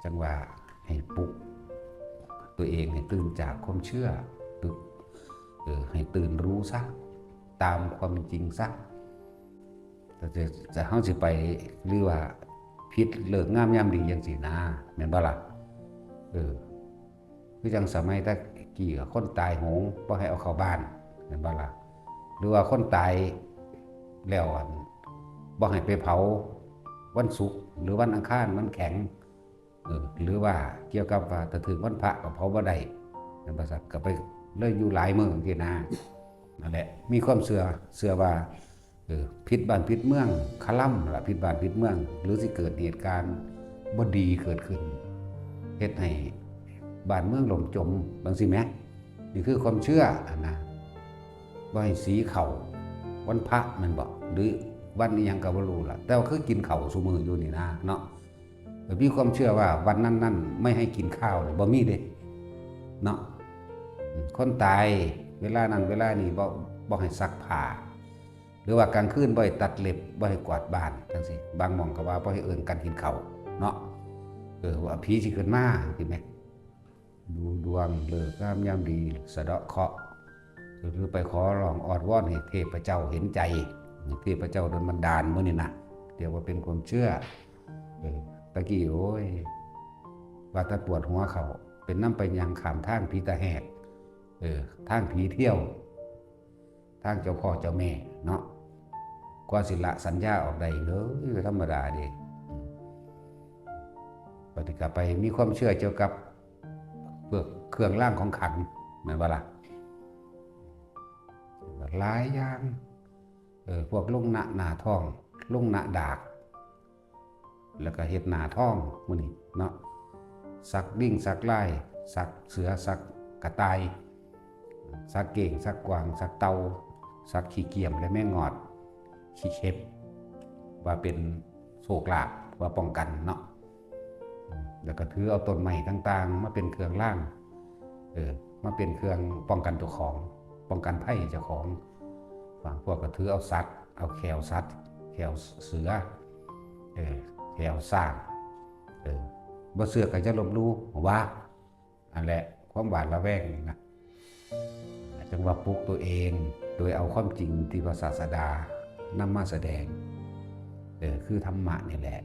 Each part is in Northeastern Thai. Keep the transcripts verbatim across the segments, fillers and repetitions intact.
จังว่าให้ปลุกตัวเองให้ตื่นจากความเชื่อ ตื่น เออ ให้ตื่นรู้ซะ ตามความเป็นจริงซะ แต่จะ จะเฮาสิไป หรือว่าผิดฤกษ์งามยามดีจังซี่นะ แม่นบ่ล่ะ เออ คือจังสมัยตะกี้ก็คนตายโหงบ่ให้เอาเข้าบ้าน แม่นบ่ล่ะ หรือว่าคนตายแล้ว อั่น บ่ให้ไปเผาวันศุกร์ หรือวันอังคาร วันแข็ง เออ หรือว่าเกี่ยวกับว่าถ้าถืกวันพระก็เผาบ่ได้ แม่นบ่ซั่น ก็ไปเลยอยู่หลายมื้อจังซี่นะ นั่นแหละ มีความเชื่อ เชื่อว่า เออ ผิดบ้านผิดเมือง คะลำล่ะ ผิดบ้านผิดเมือง หรือสิเกิดเหตุการณ์บ่ดีเกิดขึ้น เฮ็ดให้บ้านเมืองล่มจม จังซี่แหม นี่คือความเชื่อหั่นนะ บ่ให้สีเข้าวันพระแม่นบ่ หรือวันอิหยังก็บ่รู้ล่ะ แต่ว่าคือกินข้าวซุมื้ออยู่นี่นะเนาะ เออ มีความเชื่อว่าวันนั้นๆ ไม่ให้กินข้าวนี่บ่มีเด้ เนาะ อืม คนตายเวลานั้นเวลานี้บ่ บ่ให้ซักผ้า หรือว่ากลางคืนบ่ให้ตัดเล็บ บ่ให้กวาดบ้านจังซี่ บางหม่องก็ว่าบ่ให้เอิ้นกันกินข้าวเนาะ เออ ว่าผีสิขึ้นมา เห็นไหม ดูดวงฤกษ์งามยามดี สะเดาะเคราะห์ หรือไปขอร้องอ้อนวอนให้เทพเจ้าเห็นใจ เทพเจ้าดลบันดาลมื้อนี้นะ เรียกว่าเป็นความเชื่อ เออ ตะกี้ โอ้ย ว่าแต่ปวดหัวเข้า เป็นนำไปย่างข้ามทางผีตาแหก เออ ทางผีเที่ยว ทางเจ้าพ่อเจ้าแม่เนาะ กว่าสิละสัญญาออกได้ เอ้ย ธรรมดาเด้ อืม บัดนี้ก็ไปมีความเชื่อเกี่ยวกับพวกเครื่องรางของขลัง แม่นบ่ล่ะ หลายอย่าง เออ พวกลงหน้า หน้าท้อง ลงหน้าดาก แล้วก็เฮ็ดหน้าทองมื้อนี้เนาะ สักลิง สักลาย สักเสือ สักกระต่าย สักเก้ง สักกวาง สักเต่า สักขี้เกียมและแมงงอด ขี้เข็บ ว่าเป็นโชคลาภ ว่าป้องกันเนาะ แล้วก็ถือเอาต้นไม้ต่างๆ มาเป็นเครื่องราง เออ มาเป็นเครื่องป้องกันเจ้าของ ป้องกันภัยเจ้าของ บางพวกก็ถือเอาสัตว์ เอาแข้วสัตว์ แข้วเสือ เออ แข้วช้าง เออ บ่เชื่อก็อย่าลบหลู่ ว่า อันแหละ ความหวาดระแวงนี่นะ จังว่าปลุกตัวเอง โดยเอาความจริงที่พระศาสดานำมาแสดง เออ คือธรรมะนี่แหละ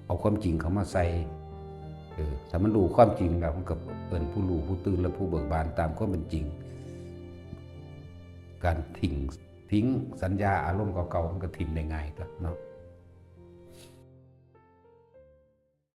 เอาความจริงเข้ามาใส่ เออ ถ้ามันรู้ความจริงแล้ว มันก็เอิ้นผู้รู้ผู้ตื่นและผู้เบิกบานตามความเป็นจริง การทิ้ง ทิ้งสัญญาอารมณ์เก่าๆ มันก็ทิ้งได้ง่ายตัวเนาะ